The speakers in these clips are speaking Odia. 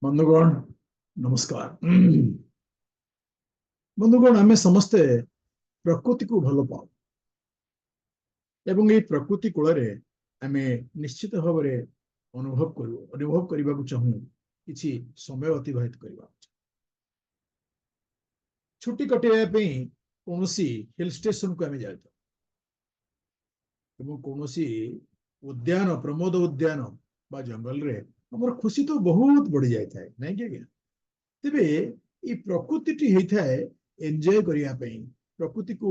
ବନ୍ଧୁଗଣ, ନମସ୍କାର। ବନ୍ଧୁଗଣ, ଆମେ ସମସ୍ତେ ପ୍ରକୃତିକୁ ଭଲ ପାଉ ଏବଂ ଏଇ ପ୍ରକୃତି କୂଳରେ ଆମେ ନିଶ୍ଚିତ ଭାବରେ ଅନୁଭବ କରୁ, ଅନୁଭବ କରିବାକୁ ଚାହୁଁ, କିଛି ସମୟ ଅତିବାହିତ କରିବା। ଛୁଟି କଟେଇବା ପାଇଁ କୌଣସି ହିଲ୍ ଷ୍ଟେସନକୁ ଆମେ ଯାଇଥାଉ ଏବଂ କୌଣସି ଉଦ୍ୟାନ, ପ୍ରମୋଦ ଉଦ୍ୟାନ ବା ଜଙ୍ଗଲରେ ଆମର ଖୁସି ତ ବହୁତ ବଢି ଯାଇଥାଏ, ନାଇଁ କି ଆଜ୍ଞା? ତେବେ ଏଇ ପ୍ରକୃତିଟି ହେଇଥାଏ ଏନ୍ଜୟ କରିବା ପାଇଁ, ପ୍ରକୃତିକୁ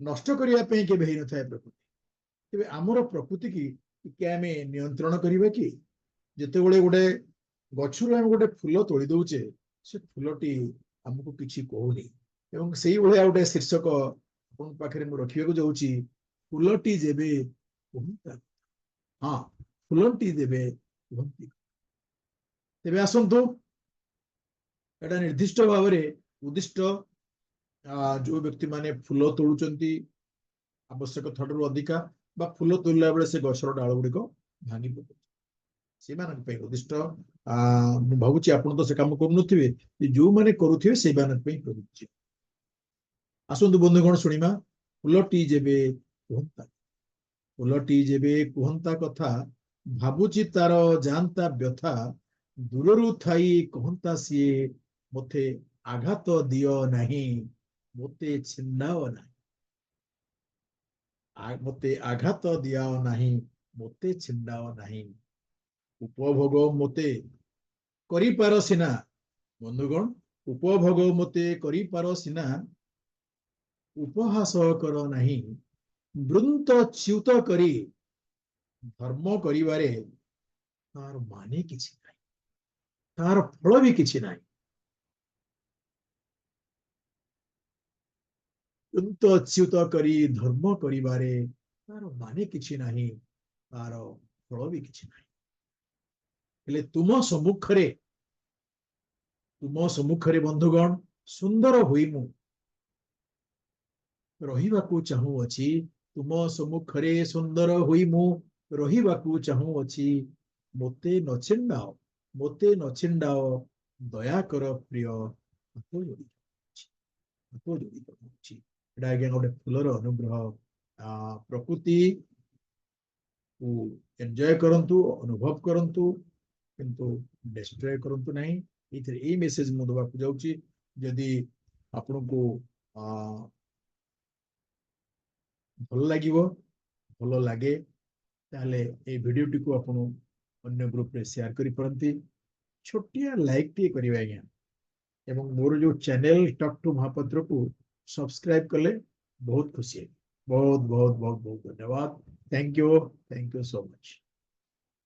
ନଷ୍ଟ କରିବା ପାଇଁ କେବେ ହେଇନଥାଏ ପ୍ରକୃତି। ତେବେ ଆମର ପ୍ରକୃତିକି ଟିକେ ଆମେ ନିୟନ୍ତ୍ରଣ କରିବା କି? ଯେତେବେଳେ ଗୋଟେ ଗଛରୁ ଆମେ ଗୋଟେ ଫୁଲ ତୋଳି ଦଉଛେ, ସେ ଫୁଲଟି ଆମକୁ କିଛି କହୁନି। ଏବଂ ସେଇଭଳିଆ ଗୋଟେ ଶୀର୍ଷକ ଆପଣଙ୍କ ପାଖରେ ମୁଁ ରଖିବାକୁ ଯାଉଛି, ଫୁଲଟି ଯେବେ କୁହନ୍ତା। ହଁ, ଫୁଲଟି ଯେବେ କୁହନ୍ତି। ତେବେ ଆସନ୍ତୁ, ଏଟା ନିର୍ଦ୍ଦିଷ୍ଟ ଭାବରେ ଉଦ୍ଦିଷ୍ଟ ଯୋଉ ବ୍ୟକ୍ତିମାନେ ଫୁଲ ତୋଳୁଛନ୍ତି ଆବଶ୍ୟକ ଠାରୁ ଅଧିକା ବା ଫୁଲ ତୋଳିଲା ବେଳେ ସେ ଗଛର ଡାଳ ଗୁଡ଼ିକ ଭାଙ୍ଗି ପକଉଛନ୍ତି, ସେମାନଙ୍କ ପାଇଁ ଉଦ୍ଦିଷ୍ଟ। ମୁଁ ଭାବୁଛି ଆପଣ ତ ସେ କାମ କରୁନଥିବେ, ଯୋଉମାନେ କରୁଥିବେ ସେଇମାନଙ୍କ ପାଇଁ ପ୍ରଯୁଜ୍ୟ। ଆସନ୍ତୁ ବନ୍ଧୁଗଣ ଶୁଣିବା, ଫୁଲଟି ଯେବେ କୁହନ୍ତା। ଫୁଲଟି ଯେବେ କୁହନ୍ତା କଥା, ଭାବୁଛି ତାର ଜାଣନ୍ତା ବ୍ୟଥା, ଦୂରରୁ ଥାଇ କହନ୍ତା ସିଏ, ମୋତେ ଆଘାତ ଦିଅ ନାହିଁ, ମୋତେ ଛିଣ୍ଡାଅ ନାହିଁ, ମୋତେ ଆଘାତ ଦିଆଅ ନାହିଁ, ମୋତେ ଛିଣ୍ଡାଅ ନାହିଁ। ଉପଭୋଗ ମୋତେ କରିପାର ସିନା, ବନ୍ଧୁଗଣ, ଉପଭୋଗ ମୋତେ କରିପାର ସିନା, ଉପହାସ କର ନାହିଁ, ବୃନ୍ତ ଚ୍ୟୁତ କରି ଧର୍ମ କରିବାରେ ତାର ମାନେ କିଛି ନାହିଁ, ତାର ଫଳ ବି କିଛି ନାହିଁ। ବୃନ୍ତ ଚ୍ୟୁତ କରି ଧର୍ମ କରିବାରେ ତାର ମାନେ କିଛି ନାହିଁ, ତାର ଫଳ ବି କିଛି ନାହିଁ। ହେଲେ ତୁମ ସମ୍ମୁଖରେ, ତୁମ ସମ୍ମୁଖରେ ବନ୍ଧୁଗଣ ସୁନ୍ଦର ହୋଇ ମୁଁ ରହିବାକୁ ଚାହୁଁଅଛି, ତୁମ ସମ୍ମୁଖରେ ସୁନ୍ଦର ହୋଇ ମୁଁ ରହିବାକୁ ଚାହୁଁଅଛି, ମୋତେ ନ ଛିଣ୍ଡାଅ, ମୋତେ ନ ଛିଣ୍ଡାଅ, ଦୟା କର ପ୍ରିୟ, ହାତ ଯୋଡ଼ି, ହାତ ଯୋଡ଼ି କହୁଛି। ଏଇଟା ଆଜ୍ଞା ଗୋଟେ ଫୁଲର ଅନୁଗ୍ରହ। ପ୍ରକୃତି କୁ ଏନ୍ଜୟ କରନ୍ତୁ, ଅନୁଭବ କରନ୍ତୁ, କିନ୍ତୁ ଡେଷ୍ଟ୍ରୟ କରନ୍ତୁ ନାହିଁ। ଏଇଥିରେ ଏଇ ମେସେଜ ମୁଁ ଦେବାକୁ ଯାଉଛି। ଯଦି ଆପଣଙ୍କୁ ଭଲ ଲାଗିବ, ଭଲ ଲାଗେ, ତାହେଲେ ଏଇ ଭିଡିଓଟିକୁ ଆପଣ ଅନ୍ୟ ଗ୍ରୁପରେ ସେୟାର କରିପାରନ୍ତି। ଛୋଟିଆ ଲାଇକ୍ ଟିଏ କରିବେ ଆଜ୍ଞା, ଏବଂ ମୋର ଯୋଉ ଚ୍ୟାନେଲ ଟକ୍ ଟୁ ମହାପାତ୍ରକୁ ସବସ୍କ୍ରାଇବ କଲେ ବହୁତ ଖୁସି ହେବି। ବହୁତ ବହୁତ ବହୁତ ବହୁତ ଧନ୍ୟବାଦ। Thank you, thank you so much.